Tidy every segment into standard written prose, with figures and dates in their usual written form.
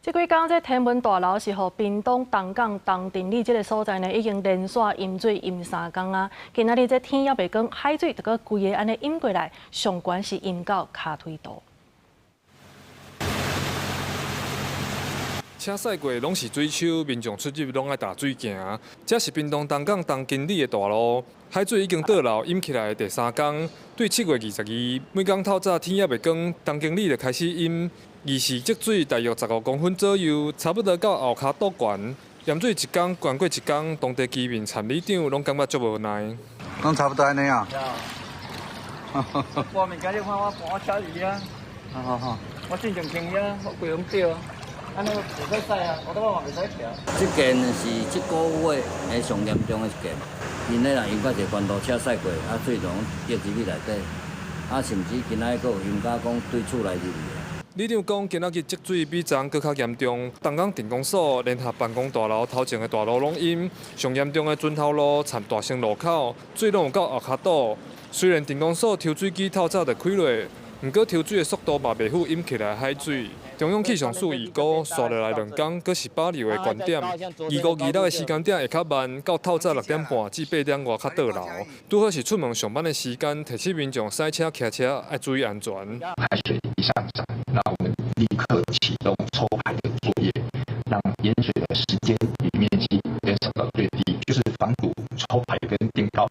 這幾工這天文大樓是予屏東東港東鎮里這个所在呢，已經連續淹水淹3工啊！今仔日這天猶未光，海水就閣規个按呢淹過來，上懸是淹到跤腿肚。車駛過攏是水丘，民眾出入攏愛踏水行。這是屏東東港東金里的大路，海水已經倒流淹起來的第三工。對7月22，每工透早天猶未光，東金里就開始淹。二是積水大約15公分左右，差不多到後跤肚懸。淹水一工懸過一工，當地居民參里長攏感覺足無奈。攏差不多按呢啊。我物件你看我搬車入去啊。好好好。我進前清啊，我規攏對。按呢袂使駛啊，我都嘛袂使徛。這件是這個月的上嚴重的一件，因咧若淹較濟關渡車駛過，啊水就攏滴入去內底，啊甚至今仔日閣有淹甲講對厝內入去。里長講，今仔日積水比昨昏閣較嚴重。東港鎮公所聯合辦公大樓頭前的大路攏淹，上嚴重的圳頭路參大生路口，水攏有到後跤肚。雖然鎮公所抽水機透早就開落，毋過抽水的速度嘛袂赴淹起來海水。中央氣象署預估，紲落來2工，閣是保留的懸點。25、26的時間點會較慢，到透早6點半至8點外較倒流。拄好是出門上班的時間，提醒民眾駛車、騎車愛注意安全。海水一上漲，那我們立刻啟動抽排的作業，讓淹水的時間與面積減少到最低，就是防堵、抽排跟墊高，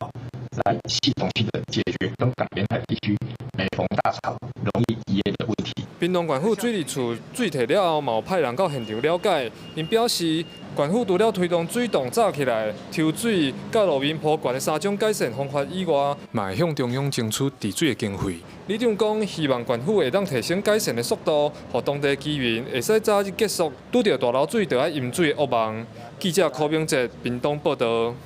來系統性的解決東港沿海地區每逢大潮容易淹的問題。屏東縣府水利處水退了後，嘛有派人到現場了解。𪜶表示，縣府除了推動水洞紮起來、抽水、佮路面鋪懸的三種改善方法以外，嘛會向中央爭取治水的經費。里長講，希望縣府會當提升改善的速度，予當地居民會使早日結束拄著大流水就愛淹水的噩夢。記者柯明哲屏東報導。